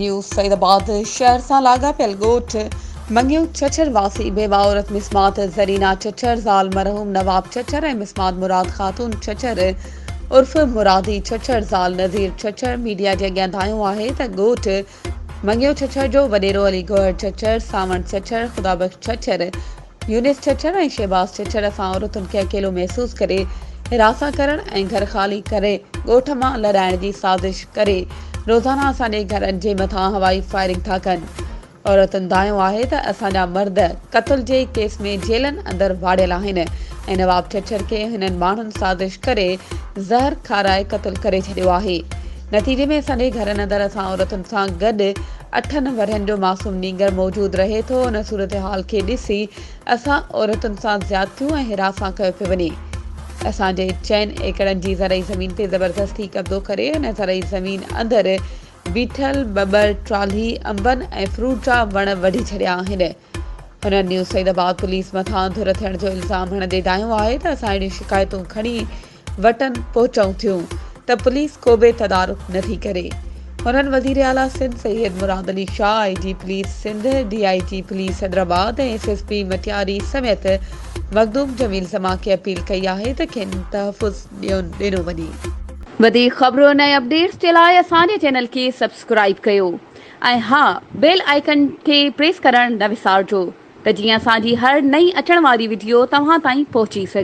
News Saeed آباد شهر سان لاڳاپيل ڳوٺ مڱيو چچر واسي بيوه عورت مسمات زرينا چچر زال مرحوم نواب چچر ۽ مسمات مراد خاتون چچر عرف مرادي چچر زال نذير چچر ميڊيا جي اڳيان دانهيو آهي ته ڳوٺ مڱيو ڇڇر جو وڏيرو علي گوهر ڇڇر، سانوڻ ڇڇر، خدا بخش ڇڇر، يونس ڇڇر ۽ شهباز ڇڇر اسان عورتن کي اڪيلو محسوس ڪري هراسان ڪرڻ ۽ گهر خالي ڪري ڳوٺ مان لڏائڻ جي سازش ڪري روزانه اسان جي گهرن جي مٿان هوائي فائرنگ ٿا ڪن. عورتن دانهيو آهي ته اسان جا مرد قتل جي ڪيس ۾ جيلن اندر واڙيل آهن ۽ نواب ڇڇر کي هنن ماڻهن سازش ڪري زهر کارائي قتل ڪري ڇڏيو آهي. نتيجي ۾ اسان جي گهرن اندر اسان عورتن سان گڏ اٺن ورهين جو معصوم نينگر موجود رهي ٿو ان صورتحال کي ڏسي اسان عورتن سان زيادتيون ۽ هراسان ڪيو پيو وڃي اسان جي چئن ايڪڙن جي زرعي زمين تي زبردستي قبضو ڪري ان زرعي زمين اندر بيٺل ٻٻر، ٽالهي، انبن ۽ فروٽ جا وڻ وڍي ڇڏيا آهن. هنن نيو سعيد آباد پوليس مٿان ڌر ٿيڻ جو الزام هڻندي دانهيو آهي ته اسان اهڙيون شڪايتون کڻي وٽن پهچون ٿيون ته پوليس ڪو به تدارڪ نه ٿي ڪري. هنن وزيراعليٰ Sindh Syed Murad Ali Shah, I G police Sindh, D I G police Hyderabad ۽ S S P Matiari سميت مخدوم جميل زمان کي اپيل ڪئي آهي ته کين تحفظ ڏنو وڃي. وڌيڪ خبرن ۽ اپڊيٽس جي لاء اسان جي چينل کي سبسڪرائيب ڪيو ۽ ها بيل آئيڪن کي پريس ڪرڻ نه وسارجو ته جيئن اسان جي هر نئين اچڻ واري وڊيو توهان تائين پهچي سگهي.